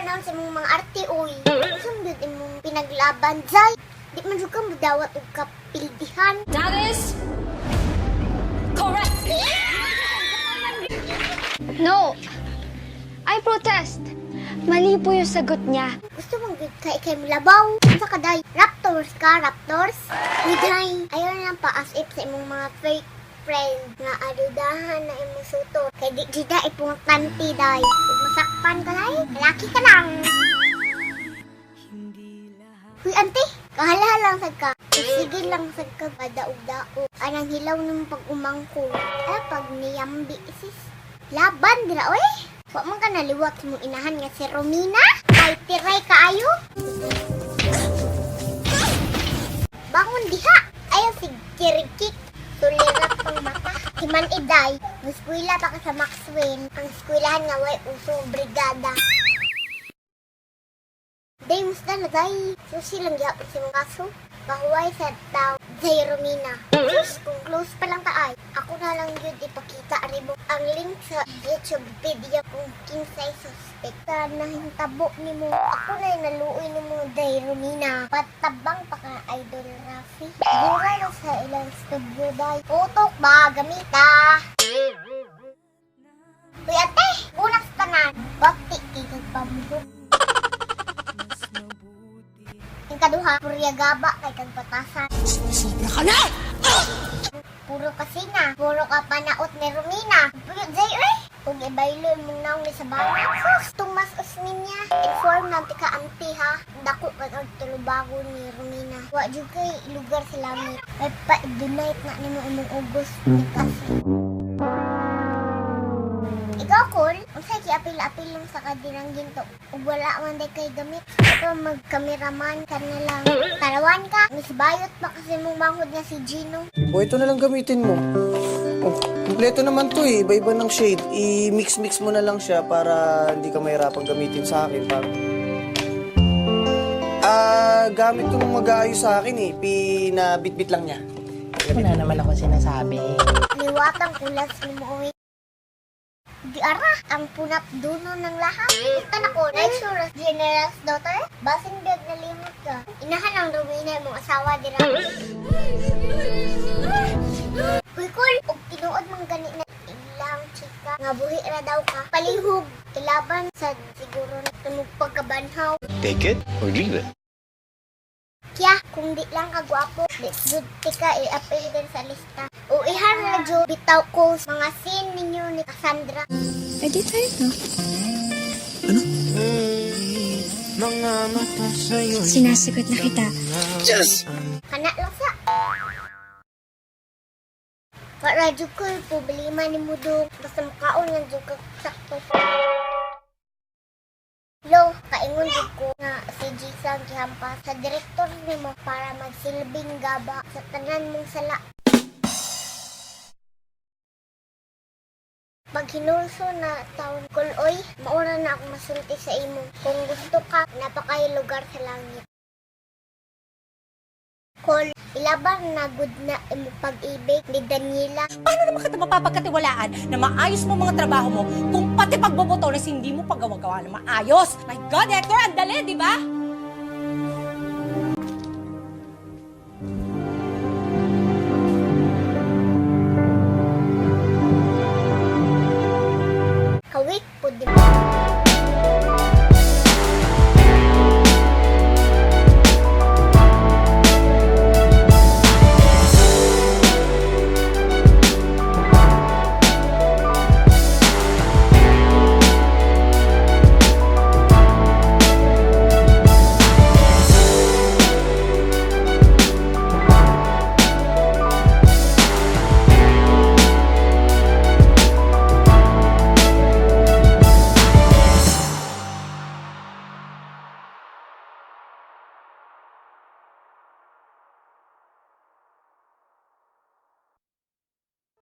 panahon sa imong mga arte, oy. Unsa man gyud imong pinaglaban, Zay? Di man jud ka mudawat og kapildihan. That is correct. No! I protest! Mali po yung sagot niya. Gusto mong gyud ka ikay mulabaw. Unsa ka, day? Raptors ka, Raptors? Uy, day. Ayaw na lang pa as if sa imong mga fake friend nga adudahan na imong suto. Kay di jud na importante, day. Ug masakpan ka, day. Lalaki ka lang. Uy, ante, kahala lang sad ka. Sige lang sad ka padaog-daog. Anang hilaw ng pag-umangko. Ay, pag niyambi, sis. Laban, dira, oy. Wa man ka naliwat sa mong inahan nga si Romina. Ay, tiray kaayo. Bangon diha. Ayaw si Kirikik. Sulirap pang mata. Si Man Iday, muskwila pa ka sa Maxwell. Ang eskwelahan nga way uso brigada. Day, musta na, day. Susi lang gyapon sa imong kaso. Pahuway sa tao, Day Romina. Sus, kung close pa lang ta ay, ako na lang yun ipakita rimo ang link sa YouTube video kung kinsay suspect. Ta nahintabo nimo. Ako na yung naluoy nimo, Day Romina. Patabang pa ka, Idol Rafi. Bura na sa ilang studio, day. Utok ba, gamita? Uy, ate, unang sa tanan. Bakti kay kag pamuhok. Yung kaduha, purya gaba kay kag batasan. Sobra ka na! Puro kasina, puro ka panaot ni Romina. Puyot zay oy. Ug ibaylo imong naong ni sa bana. Sus, Tomas Osminya. Inform na ka auntie ha. Dako kay kag tulubago ni Romina. Wa jud kay lugar sa langit. May pa-donate na nimo imong ugos ni kasi. Ikaw, Col, unsay giapil-apil lang sa kadirang ginto ug wala man day kay gamit. Ito magkameraman ka na lang. Tarawan ka, Miss Bayot pa kasi mong manghod nga si Gino. O, ito na lang gamitin mo. Oh, kumpleto naman to eh. Iba-iba ng shade. I-mix-mix mo na lang siya para hindi ka mahirapang gamitin sa akin. Para... Ah, gamit to nung mag-aayos sa akin eh. Pinabitbit lang niya. Wala naman ako sinasabi. Liwatang kulas ni mo uwi. Di ara, ang punat duno ng lahat. Ito na ko, like sure, general's daughter. Basin bag na limot ka. Inahan ang Rowena imong asawa dira. Huy kol, og tinuod man gani na ilang chika nga buhi ra daw ka. Palihog, ilaban sa siguro na tumug pagkabanhaw. Take it or leave it. Kya, kung di lang ka gwapo, di jud ti ka i-appeal din sa lista. O ihan na jud bitaw ko sa mga scene ninyo ni Cassandra. Pwede tayo, no? Sinasagot na kita. Kana lang sa. Para jud ko problema ni mo dong. Basta makaon lang jud ka sakto. Lo, kaingon jud ko nga si Jisa ang gihampas sa direktor nimo para magsilbing gaba sa tanan mong sala. Pag hinulso na taon kuloy, maura na akong masulti sa imo. Kung gusto ka, napakay lugar sa langit. Kol, ilaban na good na imo pag-ibig ni Daniela. Paano naman kita mapapagkatiwalaan na maayos mo mga trabaho mo kung pati pagbobotones hindi mo paggawa-gawa na maayos? My God, Hector, ang dali, di ba?